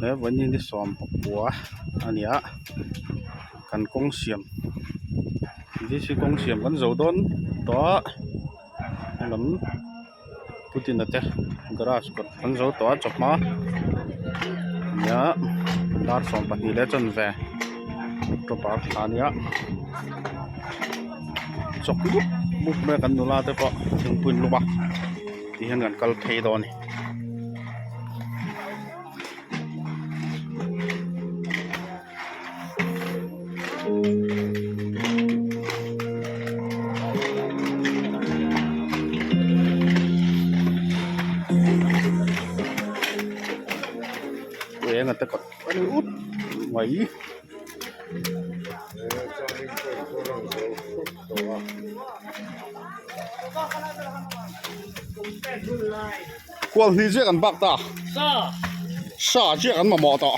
He vawiin ni sawm pakua a ni a kan kawng siam d c kawng siam kan zo dawn tawh a helam putin a te garage kawt kan zo tawh a chawhma nia dar 12 leh chanve october thla a nia chawk mup mup mai a kan nula te pawh thingpui an lum a tihian kan kal phei dawn a ni. Eng te kawt a ni ut mai. Kual hnih chiah kan bak ta sa chiah kan mamawh tawh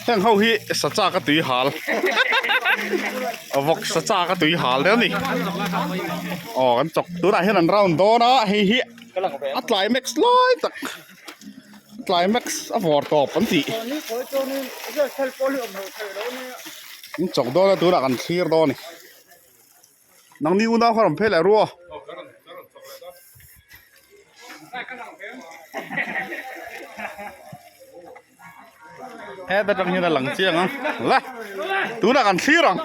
heng ho hi sa chak a tui hal vawk sa chak a tui hal deuh a ni aw kan chawk tunah hian an round dawn a hei hi a climax lai tak climax a vawr tawp an tih an chawk dawn a tunah kan thlir dawn a ni. Nangni unau kha rawn phei leh ruah. Heta tang hian a lang chiang ang. La. Tunah kan thlir ang.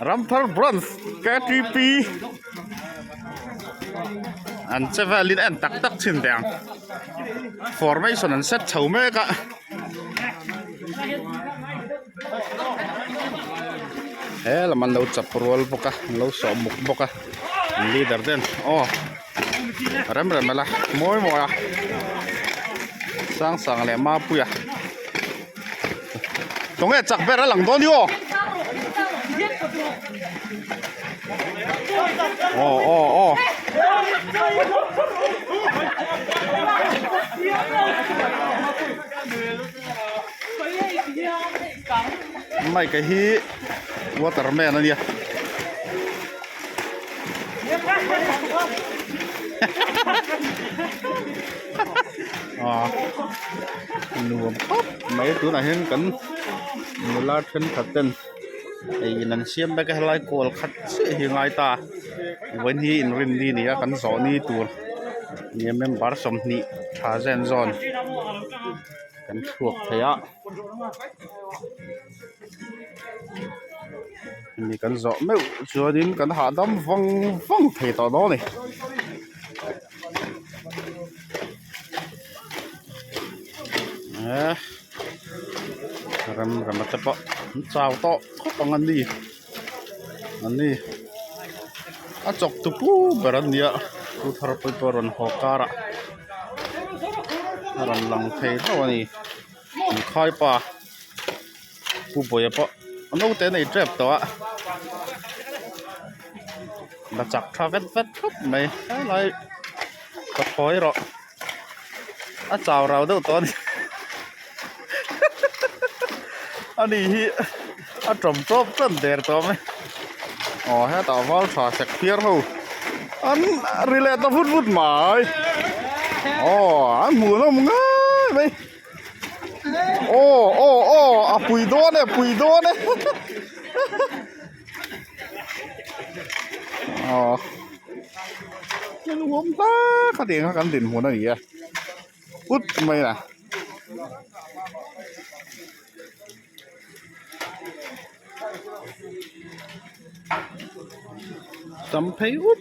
Ramthar Branch KTP an che velin en tak tak chin teh ang. Formation an set chho mek a. He lam an lo chap rual bawk a an lo sawh muk bawk a an leader ten aw rem rem ela mawi mawi a sang sang leh mapuia tunge chak ber a lang dawn hi aw aw aw aw. Mike a hi waterman a nia aw nuam khawp mai tunah hian kan nula thenkhat ten hei in an siam mek a helai kawl khat chiah hi a ngai ta vawiin hi inrinni a ni a kan zawh ni tur nia member 20 tha zen zawn. Kan chhuak thei a mi kan zawh meuh chuanin kan hahdam vang vang thei tawh dawn a ni. Eh rem rem a te pawh an chau tawh khawp ang an ni an ni a chawk tu pu ber an nia thu thar pawh pawh a rawn haw kar ah. A rawn lang thei hlauh a ni inkhai pa pu bawia pawh a naute a nei tep tawh a la chak tha vet vet khawp mai helai ka thawi rawh a chau rau deuh tawh a ni ani hi a tawm tawp tan der tawh mai aw hetah val tha sek phiar ho an ri leh ta vut vut mai aw an hmuh nawm ngai mai aw aw aw a pui dawn e pui dawn e aw nuam tak a tih kha kan dinhmun a ni e put mai a. Tam phei ut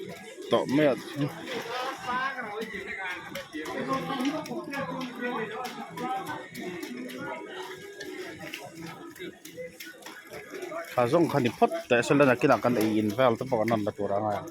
tawh mai a chu. Tha zawng kha ni phawt teh se la nakinah kan ei in vel te pawh kan rawn la tur a ngai ang.